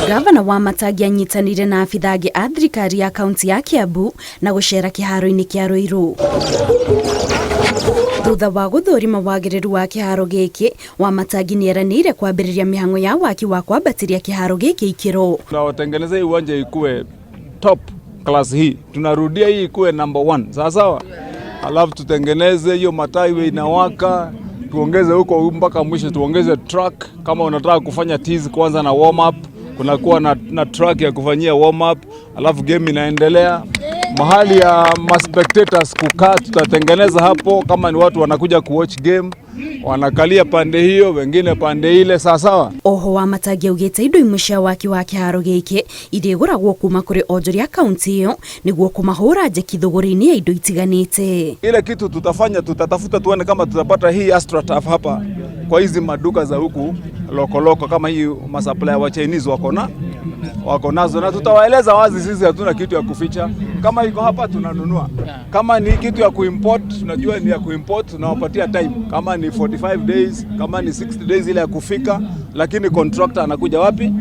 Gavana Wamatangi anyitanire na abithaa angĩ a thirikari ya kaunti ya Kiambu na gũcera kĩharo-inĩ kĩa Ruiru. Thutha wa gũthũrima wagĩrĩru wa kĩharo gĩkĩ, Wamatangi nĩeranĩire kwambĩrĩria mĩhang'o ya waki wa kwambatĩria kĩharo gĩkĩ ikĩro. Tunawatengeneza hii uwanja ikuwe top class hii, tunarudia hii ikuwe number one, sawa sawa. Alafu tutengeneze hiyo mataa iwe inawaka, tuongeze huko mpaka mwisho, tuongeze track. Kama unataka kufanya tizi kwanza na warm up, kunakuwa na track ya kufanyia warm up, alafu game inaendelea. Mahali ya ma spectators kukaa tutatengeneza hapo, kama ni watu wanakuja kuwatch game wanakalia pande hiyo, wengine pande ile, sawa sawa. Oho Wamatangi augĩte indo imwe cia waki wa kĩharo gĩkĩ irĩgũragwo kuma kũrĩ onjoria a kaunti ĩyo nĩguo kũmahũra njeki thũgũrĩ-inĩ ya indo itiganĩte. Ile kitu tutafanya, tutatafuta tuone kama tutapata hii AstroTurf hapa kwa hizi maduka za huku local, kama hii masupplier wa Chinese wako nazo, na tutawaeleza wazi, sisi hatuna kitu ya kuficha. Kama iko hapa tunanunua, kama ni kitu ya kuimport tunajua ni ya kuimport, tunawapatia time, kama ni 45 days, kama ni 60 days ile ya kufika, lakini contractor anakuja wapi?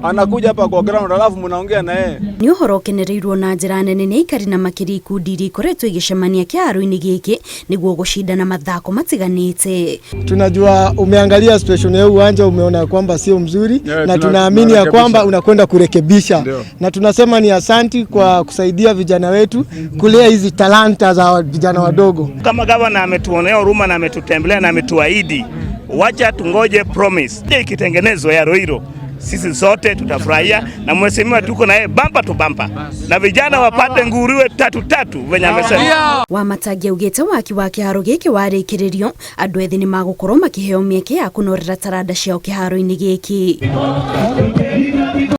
Anakuja hapa kwa ground, alafu mnaongea na yeye. Nĩ ũhoro ũkenereirwo na njĩra nene nĩ aikari na makĩria ikundi iria ikoretwo igĩcemania kĩharo-inĩ gĩkĩ nĩguo gũcindana mathako matiganĩte. Tunajua umeangalia situation ya uwanja, umeona kwamba sio mzuri, na tunaamini ya kwamba unakwenda kurekebisha. Ndio. Na tunasema ni asanti kwa kusaidia vijana wetu kulea hizi talanta za vijana wadogo. Kama gavana ametuonea huruma na ametutembelea na ametuahidi, wacha tungoje promise ikitengenezwa ya Ruiru, sisi sote tutafurahia, na mheshimiwa tuko na yeye bumper to bumper, na vijana wapate nguruwe tatu tatu venye amesema. Wamatangi augĩte waki wa kĩharo gĩkĩ warĩkĩrĩrio andũ ethĩ nĩ magũkorwo makĩheo mĩeke ya kũnorera taranda ciao kĩharo-inĩ gĩkĩ.